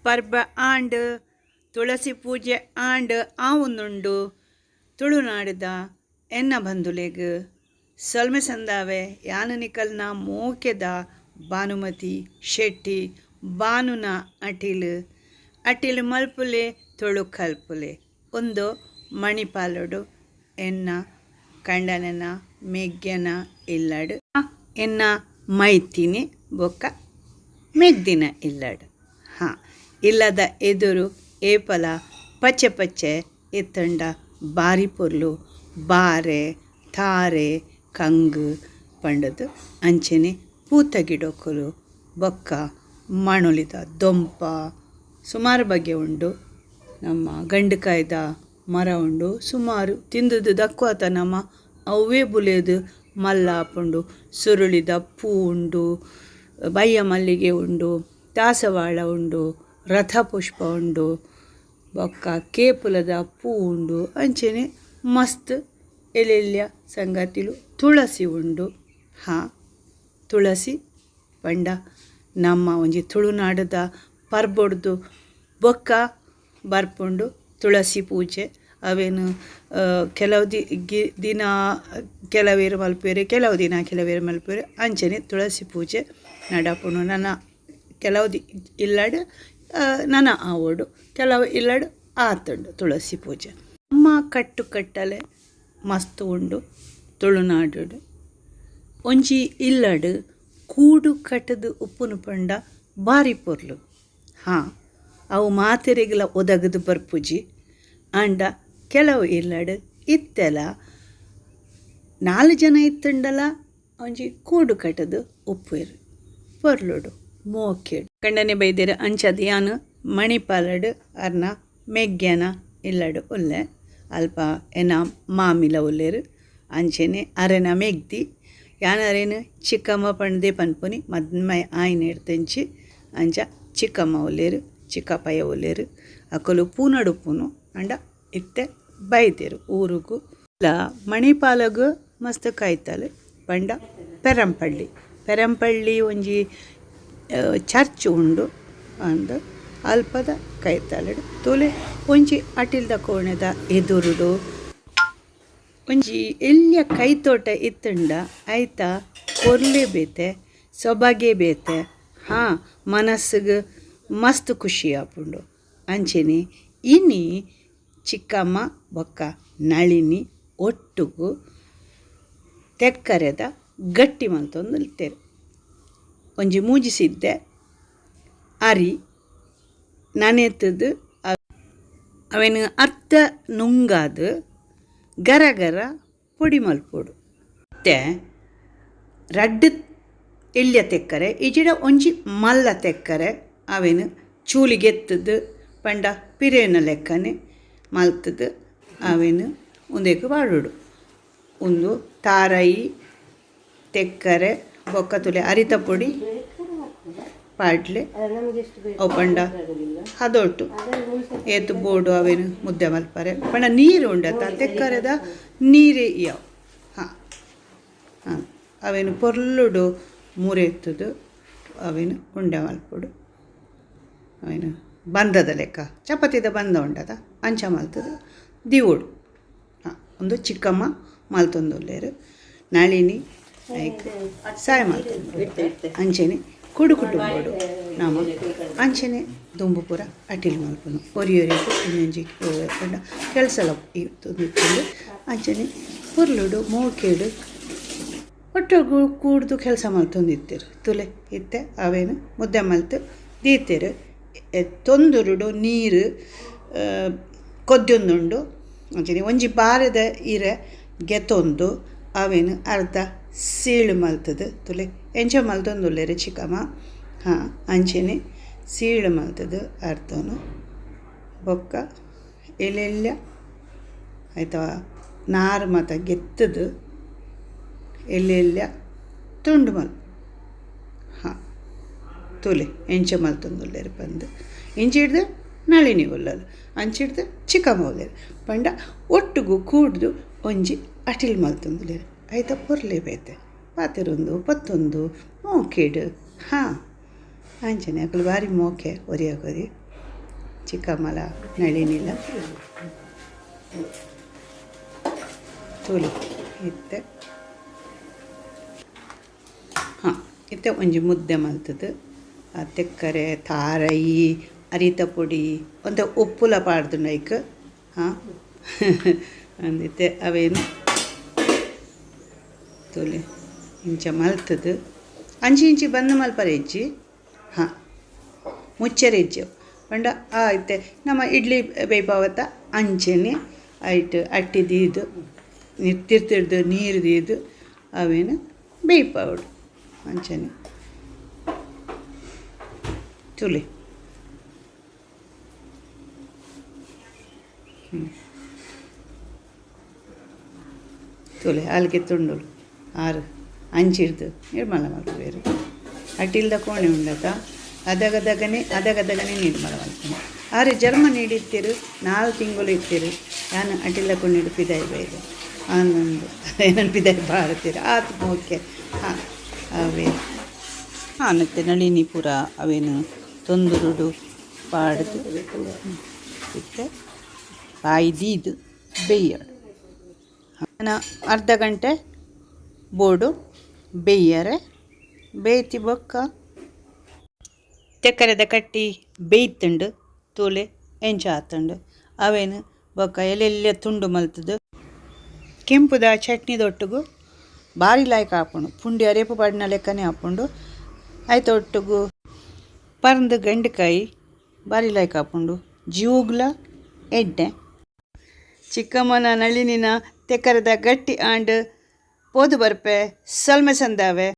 ಪರ್ಬ ಆಂಡ್, ತುಳಸಿ ಪೂಜೆ ಆಂಡ್ ಆವೊಂದುಂಡು. ತುಳುನಾಡುದ ಎನ್ನ ಬಂಧುಲೆಗ್ ಸೊಲ್ಮೆ ಸಂದಾವೆ. ಯಾನ್ ನಿಕಲ್ನ ಮೋಕೆದ ಭಾನುಮತಿ ಶೆಟ್ಟಿ ಬಾನುನ ಅಟಿಲ್. ಅಟಿಲ್ ಮಲ್ಪುಲೆ ತುಳು ಕಲ್ಪುಲೆ. ಉಂದು ಮಣಿಪಾಲೊಡು ಎನ್ನ ಕಂಡನೆನ ಮೆಗ್ಯನ ಇಲ್ಲಡ್ ಎನ್ನ ಮೈತಿನಿ ಬೊಕ್ಕ ಮೆಗ್ದಿನ ಇಲ್ಲಡ್. ಹಾಂ, ಇಲ್ಲದ ಎದುರು ಏಪಲ ಪಚ್ಚೆ ಪಚ್ಚೆ ಇತ್ತುಂಡ ಬಾರಿ ಪೊರ್ಲು. ಬಾರೆ ತಾರೆ ಕಂಗು ಪಂಡುದು ಅಂಚನೆ ಪೂತ ಗಿಡಕುಲು ಬೊಕ್ಕ ಮಣೊಲಿದ ದೊಂಪ ಸುಮಾರು ಬಗೆ ಉಂಡು. ನಮ್ಮ ಗಂಡುಕಾಯಿದ ಮರ ಉಂಡು ಸುಮಾರು ತಿಂದುದು ದಕ್ಕುವತ ನಮ ಅವ್ವೇ ಬುಲೆದು ಮಲ್ಲ ಆಪುಂಡು. ಸುರುಳಿದ ಪೂ ಉಂಡು, ಬಯ್ಯ ಮಲ್ಲಿಗೆ ಉಂಡು, ದಾಸವಾಳ ಉಂಡು, ರಥ ಪುಷ್ಪ ಉಂಡು, ಬೊಕ್ಕ ಕೇಪುಲದ ಪೂ ಉಂಡು. ಅಂಚನೆ ಮಸ್ತ್ ಎಲ್ಲೆಲ್ಯ ಸಂಗತಿಲು. ತುಳಸಿ ಉಂಡು. ಹಾಂ, ತುಳಸಿ ಪಂಡ ನಮ್ಮ ಒಂಜಿ ತುಳುನಾಡುದ ಪರ್ಬೊಡ್ದು ಬೊಕ್ಕ ಬರ್ಪುಂಡು ತುಳಸಿ ಪೂಜೆ. ಅವೆನ್ ಕೆಲವು ದಿನ ಕೆಲವೆರ್ ಮಲ್ಪುವೆರ್, ಕೆಲವು ದಿನ ಕೆಲವೆರ್ ಮಲ್ಪುವೆರ್. ಅಂಚನೆ ತುಳಸಿ ಪೂಜೆ ನಡಪುಂಡು. ನನ ಕೆಲವು ಇಲ್ಲಡ್ ನನ ಆವೊಡು, ಕೆಲವು ಇಲ್ಲಡ್ ಆತುಂಡು ತುಳಸಿ ಪೂಜೆ. ನಮ್ಮ ಕಟ್ಟು ಕಟ್ಟಲೆ ಮಸ್ತ್ ಉಂಡು ತುಳುನಾಡುಡು. ಒಂಜಿ ಇಲ್ಲಡ್ ಕೂಡು ಕಟ್ಟುದು ಉಪ್ಪುನು ಪಂಡ ಬಾರಿ ಪೊರ್ಲು. ಹಾಂ, ಅವು ಮಾತೆರೆಗ್ಲ ಒದಗುದು ಬರ್ಪುಜಿ. ಆಂಡ ಕೆಲವು ಇಲ್ಲಡ್ ಇತ್ತೆಲ ನಾಲ್ ಜನ ಇತ್ತುಂಡಲ ಒಂಜಿ ಕೂಡು ಕಟ್ಟುದು ಉಪ್ಪುವೆರ್ ಪೊರ್ಲುಡು ಮೋಕೆಡ್. ಕಂಡನೆ ಬೈದೆರ್ ಅಂಚಾದ್ ಯಾನ್ ಮಣಿಪಾಲಡ್ ಅರ್ನ ಮೆಗ್ಯನ ಇಲ್ಲಡ್ ಉಲ್ಲೆ. ಅಲ್ಪ ಎನ್ನ ಮಾಮಿಲ ಉಲ್ಲೆರ್, ಅಂಚನೆ ಅರೆನ ಮೆಗ್ದಿ. ಯಾನ್ ಅರೆನ್ ಚಿಕ್ಕಮ್ಮ ಪಂದೇ ಪನ್ಪುನಿ ಮದ್ಮೆ ಆಯಿನೆಡ್ದಿಂಚಿ. ಅಂಚ ಚಿಕ್ಕಮ್ಮ ಉಲ್ಲೆರ್, ಚಿಕ್ಕಪ್ಪಯ್ಯ ಉಲ್ಲೆರ್. ಅಕುಲು ಪೂನಡ್ ಉಪ್ಪುನು ಆಂಡ ಇತ್ತೆ ಬೈದೆರ್ ಊರುಗು. ಮಣಿಪಾಲಗ್ ಮಸ್ತ್ ಕೈತಲ್ ಪಂಡ ಪೆರಂಪಳ್ಳಿ. ಪೆರಂಪಳ್ಳಿ ಒಂಜಿ ಚರ್ಚ್ ಉಂಡು ಅಂದ್ ಅಲ್ಪದ ಕೈತಲುಡು ತೂಲೆ ಒಂಜಿ ಅಟಿಲ್ದ ಕೋಣೆದ ಎದುರುಡು ಒಂಜಿ ಎಲ್ಯ ಕೈತೋಟ ಇತ್ತುಂಡ ಐತ ಪೊರ್ಲೆ ಬೇತೆ, ಸೊಬಗೆ ಬೇತೆ. ಹಾಂ, ಮನಸ್ಸುಗು ಮಸ್ತ್ ಖುಷಿ ಆಪುಂಡು. ಅಂಚನೆ ಇನಿ ಚಿಕ್ಕಮ್ಮ ಬೊಕ್ಕ ನಳಿನಿ ಒಟ್ಟುಗು ತೆಕ್ಕರೆದ ಗಟ್ಟಿ ಮಲ್ತೊಂದುಲ್ತೆರ್. ಒಂಜಿ ಮೂಜಿ ಸಿದ್ದೆ ಅರಿ ನನೆತುದು ಅವೆನ್ ಅರ್ಧ ನುಂಗಾದ್ ಗರ ಗರ ಪೊಡಿ ಮಲ್ಪೊಡು. ಇತ್ತೆ ರಡ್ಡ್ ಎಲ್ಯ ತೆಕ್ಕರೆ ಇಜಿಡ ಒಂಜಿ ಮಲ್ಲ ತೆಕ್ಕರೆ ಅವೆನ್ ಚೂಲಿ ಗೆತ್ತುದು ಪಂಡ ಪಿರೇನ ಲೆಕ್ಕನೆ ಮಲ್ತುದು ಅವೆನ್ ಉಂದೆಕ್ ಪಾಡೊಡು. ಉಂದು ತಾರಾಯಿ ತೆಕ್ಕರೆ ಬೊಕ್ಕ ತುಲೆ ಅರಿತ ಪೊಡಿ ಪಾಡ್ಲೆ. ಅವು ಪಂಡ ಹದೊಟ್ಟು ಏತ್ ಬೋಡು ಅವೆನ್ ಮುದ್ದೆ ಮಲ್ಪರೆ ಪಂಡ ನೀರು ಉಂಡತ ತೆಕ್ಕರೆದ ನೀರೇ ಇಯಾವು. ಹಾಂ ಹಾಂ, ಅವೆನ್ ಪೊರ್ಲುಡು ಮುರೆತ್ತುದು ಅವೆನ್ ಉಂಡೆ ಮಲ್ಪೊಡು. ಅವೆನ್ ಬಂದದ ಲೆಕ್ಕ ಚಪಾತಿದ ಬಂದ ಉಂಡತ ಅಂಚ ಮಲ್ತುದು ದೀವೊಡು. ಹಾಂ, ಉಂದು ಚಿಕ್ಕಮ್ಮ ಮಲ್ತೊಂದುಲ್ಲೆರ್. ನಳಿನಿ ಐಕ್ ಸಾಯ ಮಲ್ತೊಂದುಲ್ಲೆರ್. ಅಂಚನೆ ಕುಡು ಕುಟುಂಬೊಡು ನಮ ಅಂಚನೆ ದುಂಬು ಪೂರ ಅಟಿಲ್ ಮಲ್ಪುನು. ಒರಿ ಒರಿಗ್ ಒಂಜೊಂಜಿ ಪಂಡ ಕೆಲಸಲ ಇತ್ತುಂಡು. ಅಂಚನೆ ಪೊರ್ಲುಡು ಮೋಕೆಡ್ ಒಟ್ಟುಗು ಕೂಡ್ದು ಕೆಲಸ ಮಲ್ತೊಂದಿತ್ತೆರ್. ತುಲೆ ಇತ್ತೆ ಅವೆನ್ ಮುದ್ದೆ ಮಲ್ತ್ ದೀತೆರ್. ತೊಂದುರುಡು ನೀರು ಕೊದ್ಯೊಂದುಂಡು. ಅಂಚನೆ ಒಂಜಿ ಬಾರೆದ ಇರೆ ಗೆತೊಂದು ಅವೆನ್ ಅರ್ಧ ಸೀಳು ಮಲ್ತುದು ತುಲೆ ಎಂಚ ಮಲ್ತೊಂದುಲ್ಲೆರ್ ಚಿಕ್ಕಮ್ಮ. ಹಾಂ, ಅಂಚನೆ ಸೀಳು ಮಲ್ತುದು ಅರ್ಧನು ಬೊಕ್ಕ ಎಲ್ಲೆಲ್ಯ ಐತ ನಾರು ಮಾತ ಗೆತ್ತುದು ಎಲ್ಲೆಲ್ಯ ತುಂಡು ಮಲ್ಪು. ಹಾಂ, ತೂಲೆ ಎಂಚ ಮಲ್ತೊಂದುಲ್ಲೆರ್ ಪಂದ್. ಇಂಚಿಡ್ದು ನಳಿನಿ ಉಲ್ಲಲ್, ಅಂಚಿಡ್ದು ಚಿಕ್ಕಮ್ಮ ಉಲ್ಲೆರ್. ಪಂಡ ಒಟ್ಟುಗು ಕೂಡ್ದು ಒಂಜಿ ಅಟಿಲ್ ಮಲ್ತೊಂದುಲ್ಲೆರ್. ಐತ ಪೊರ್ಲೆ ಬೇತೆ ಪಾತೆರೊಂದು ಪತ್ತೊಂದು ಮೋಕೆಡ್. ಹಾಂ, ಅಂಚನೆ ಅಕುಲು ಬಾರಿ ಮೋಕೆ ಒರಿಯಗೊರಿ. ಚಿಕ್ಕಮ್ಮಲ ನಳಿನಿಲ ತೂಲೆ ಇತ್ತೆ. ಹಾಂ, ಇತ್ತೆ ಒಂಜಿ ಮುದ್ದೆ ಮಲ್ತದು ತೆಕ್ಕರೆ, ತಾರಯಿ, ಅರಿತ ಪೊಡಿ, ಒಂತೆ ಉಪ್ಪುಲ ಪಾಡ್ದುಂಡು ಐಕ್. ಹಾಂ, ಅಂದಿತ್ತೆ ಅವೇನು ತೂಲೆ, ಇಂಚ ಮಲ್ತದು ಅಂಚಿ ಇಂಚಿ ಬಂದ್ ಮಲ್ಪರೆ ಇಜ್ಜಿ. ಹಾಂ, ಮುಚ್ಚರೆ ಇಜ್ಜಿ ಪಂಡ ಆ ಇತ್ತೆ ನಮ್ಮ ಇಡ್ಲಿ ಬೇಯ್ಪಾವತ್ತ ಅಂಚೆನೆ ಐಟ್ ಅಟ್ಟಿ ದೀದು, ತಿರ್ತಿರ್ದು ನೀರು ದೀದು ಅವೇನು ಬೇಯ್ಪಾವಡು ಅಂಚನೆ. ತೂಲೆ. ತೂಲೆ, ಅಲ್ಗೆ ತುಂಡುಲು ಆರು ಅಂಚಿಡ್ದು ನಿರ್ಮಲ ಮಲ್ಪುವೆರ್. ಅಟಿಲ್ದ ಕೋಣೆ ಉಂಡತ, ಅದಗದಗನೆ ಅದಗದಗನೆ ನಿರ್ಮಲ ಮಲ್ಪುನು. ಆರು ಜರ್ಮನಿಡ್ ಇತ್ತೆರ್, 4 ತಿಂಗಳು ಇತ್ತೆರ್. ಯಾನ್ ಅಟಿಲ್ದ ಕೋಣೆಡ್ ಪಿದಾಯಿ ಬೈದೆ. ಆನೊಂದು ಎನನ್ ಪಿದಾಯಿ ಪಾಡ್ತೆರ್, ಆತ್ ಮೋಕೆ. ಹಾಂ, ಅವೇ. ಹಾಂ, ಇತ್ತೆ ನಳಿನಿ ಪೂರ ಅವೇನು ತೊಂದುರುಡು ಪಾಡ್ದು ಇತ್ತೆ ಬಾಯಿ ದೀದು ಬೆಯ್ಯಡು. ಅರ್ಧ ಗಂಟೆ ಬೋಡು ಬೇಯರೆ. ಬೇಯ್ತಿ ಬೊಕ್ಕ ತೆಕ್ಕರೆದ ಕಟ್ಟಿ ಬೇಯ್ತುಂಡು. ತೂಲೆ ಎಂಚ ಆತುಂಡು. ಅವೇನು ಬೊಕ್ಕ ಎಲ್ಲೆಲ್ಯ ತುಂಡು ಮಲ್ತುದು ಕೆಂಪುದ ಚಟ್ನಿದೊಟ್ಟುಗು ಬಾರಿ ಲಾಯ್ಕ್ ಆಪುಂಡು. ಪುಂಡಿ ಅರೇಪು ಪಾಡಿನ ಲೆಕ್ಕನೆ ಆಪುಂಡು. ಐತ ಒಟ್ಟುಗು ಪರ್ಂದ್ ಗೆಂಡಕಾಯಿ ಬಾರಿ ಲಾಯ್ಕ್ ಆಪುಂಡು, ಜೀವುಗ್ಲ ಎಡ್ಡೆ. ಚಿಕ್ಕಮ್ಮನ ನಳಿನಿನ ತೆಕ್ಕರೆದ ಗಟ್ಟಿ ಆಂಡ್. ಪೋದು ಬರ್ಪೆ, ಸಲ್ಮೆ ಸಂದಾವೆ.